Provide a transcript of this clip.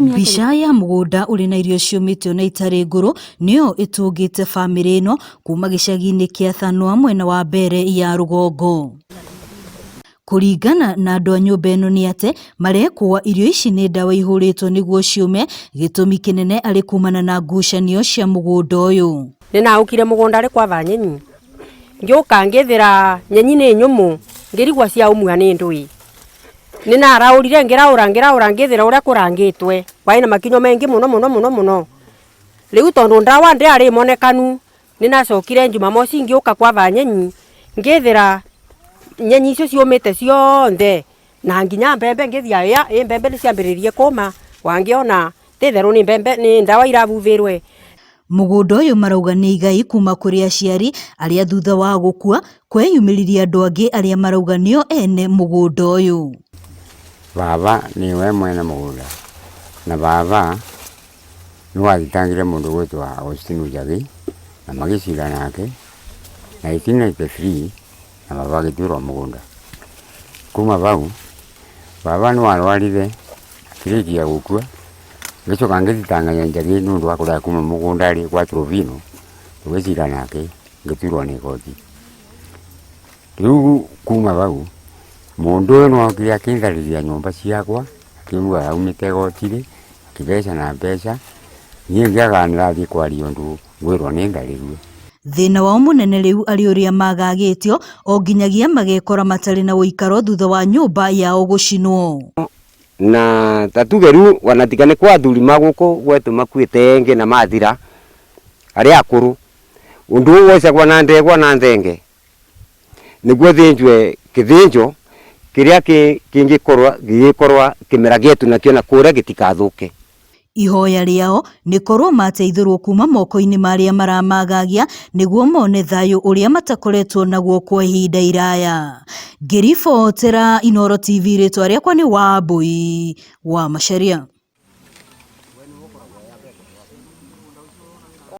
Mbica ya mũgũnda ũrĩ na irio ciũmĩte ona itarĩ ngũrũ nĩyo ĩtũngĩte bamĩrĩ ĩno kuma gĩcagi-inĩ kĩa Thanwa mwena wa Mbeere ya rũgongo. Kũringana na andũ a nyũmba ĩno nĩ atĩ marekũa irio ici nĩ ndawa ihũrĩtwo nĩguo ciũme, gĩtũmi kĩnene arĩ kumana na ngucanio cia mũgũnda ũyũ. Nĩnaũkire mũgũnda rĩ kwava nyenyi ngĩũka ngĩthĩra nyenyi nĩ nyũmũ ngĩrigwa cia ũmua nĩ ndũĩ. Nĩnaraũrire ngĩraũra ngĩraũra ngĩthĩra ũrĩa kũrangĩtwe kwaĩ na makinyo maingĩ mũno mũno mũno mũno. Rĩu tondũ ndawa ndĩarĩ monekanu nĩnacokire Jumamosi ngĩũka kwava nyenyi ngĩthĩra nyenyi icio ciũmĩte cionthe na nginya mbembe ngĩthia ĩa ĩ mbembe nĩciambĩrĩrie kũma wangĩona ti itherũ nĩ mbembe nĩ ndawa irabuthĩrwe. Mũgũnda ũyũ marauga nĩ igai kuma kũrĩ aciari arĩa thutha wa gũkua kweyumĩririe andũ angĩ arĩa marauga nĩo ene mũgũnda ũyũ. Baba nĩwe mwene mũgũnda na baba nĩwathitangire mũndũ ũgwĩtwo Agostino Njagi na magĩcira nake 1993 na baba agĩtuĩrwo mũgũnda. Kuma bau baba nĩwarwarire akĩrĩkia gũkua ngĩcoka ngĩthitanga Njagi nĩ ũndũ wa kũrega kuma mũgũnda rĩ gwa Trovino tũgĩcira nake ngĩtuĩrwo nĩ igoti. Rĩu kuma bau mũndũ ũyũ nĩokire akĩntharĩria nyũmba ciakwa akiuga aumĩte igoti-rĩ akĩmbeca na mbeca niĩ ngĩaga nĩrathiĩ kwaria ũndũ ngwĩrwo nĩ tharĩrie. Thĩna wao mũnene rĩu arĩ ũrĩa magagĩtio o nginyagia magekora matarĩ na ũikaro thutha wa nyũmba yao gũcinwo. Na ta tuge rĩu ona tiga nĩ kwa athuri ma gũkũ gwetũ makuĩte engĩ na mathira arĩa akũrũ, ũndũ ũyũ wocagwo na ndegwa na thenge nĩguo thĩnjwe kĩthĩnjo kĩrĩa kĩngĩkorwo gĩgĩkorwo kĩmera gĩetu nakĩo na kũrĩa gĩtikathũke. Ihoya rĩao nĩ korwo mateithũrwo kuma moko-inĩ ma arĩa maramagagia nĩguo mone thayũ ũrĩa matakoretwo naguo kwa ihinda iraya. Ngĩribotera Inooro TV rĩtwa rĩakwa nĩ Wambui wa Macharia.